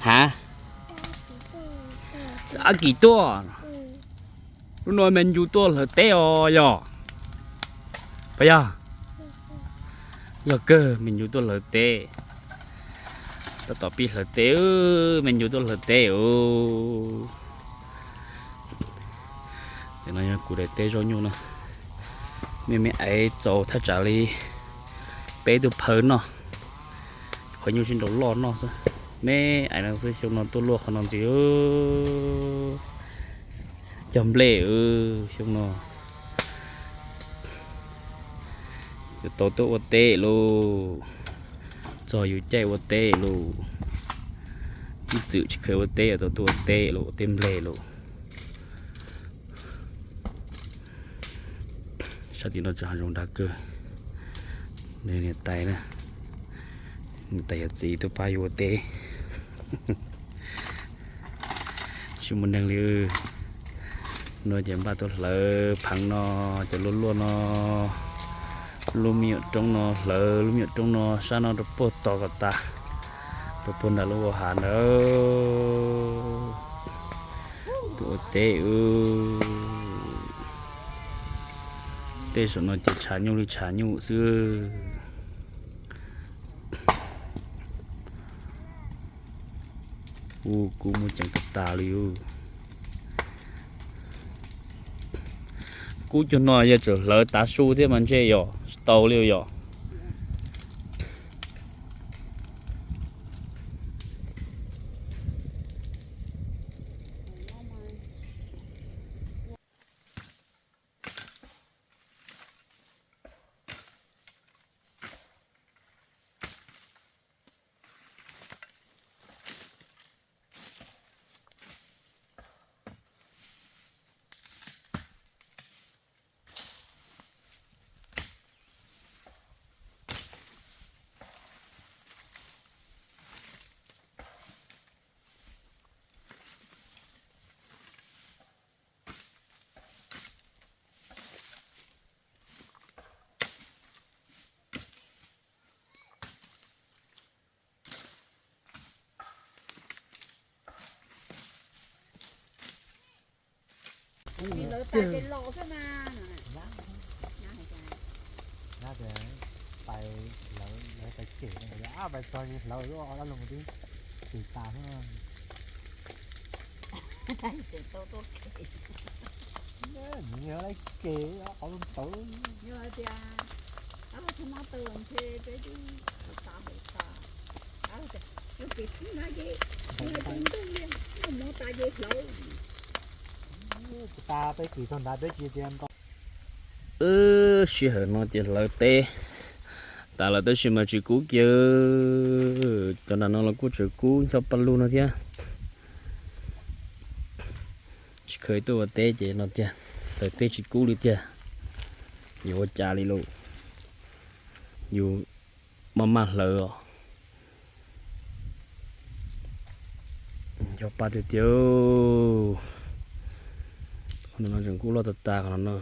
Ha? Ab Kis tuaj. Lub no me ncu tuaj hlawv teb os yog? Puas yog? Yog kawg, me ncu tuaj hlawv teb. Tab tom pib hlawv teb, me ncu tuaj hlawv teb os. No yog kuv daim teb zaub nyuj no. Me me aiv txaus thaj tsam li peb tug phawj noj. Phawj nyuj sib nraus loj noj xwb. Me aiv no xwb, xyoo no tuaj luaj qhov no ntxiv. Cog nplej xyoo no. Yuav tau tuaj ua teb lauj. Txog yus caij ua teb lauj. Ib txwm tsis kheev ua teb, yuav tau tuaj ua teb lauj, ua teb nplej lauj. Sab tim no tseem hav zoov nrag kawg. Niam tais na, niam tais yog txiv tuaj pab yus ua teb. Tsis muaj neeg li. No ces npaj tuaj hlawv pheev no, cov luaj luaj no, lub me nyuam roob no, hlawv lub me nyuam roob no sab no rau puag tod kom tas, rau puag nram lub ua hav ntawd. Tuaj ua teb. Tej saum no ces tshav nyuj li tshav nyuj xwb. Ua kub muaj ceem tas tas li. Kub cuag no yog tseem hlawv tav su thiab mas ntshe yog tsis tau li yom. Lawv tas ces los xwb mas. Nyab tias pais hlawv, lawv pais cem no, ab pais txog ces hlawv lub ob dab los twb cem tas xwb. Nws yog lawv cem qhov lub tawv. Yog tias ab tsis muab tawv ntshe peb twb tas hauv tas. Ab ces ntug li, muab tas ces hlawv. Tas peb kis txog nrad peb cia tias nto. Sij hawm no ces hlawv teb tas lawm tab sis mas tsis kub kiag. Cov nram no los kuj tseem kub ncho paj lug no thiab. Tsis kheev tuaj ua teb ces no tiag, hlawv teb tsis kub li tiag. Yuav ua cas li lauj, yus maj maj hlawv os. Ncho paj tiag tiag. Qhov no tseem kub loj tas tas qhov no no.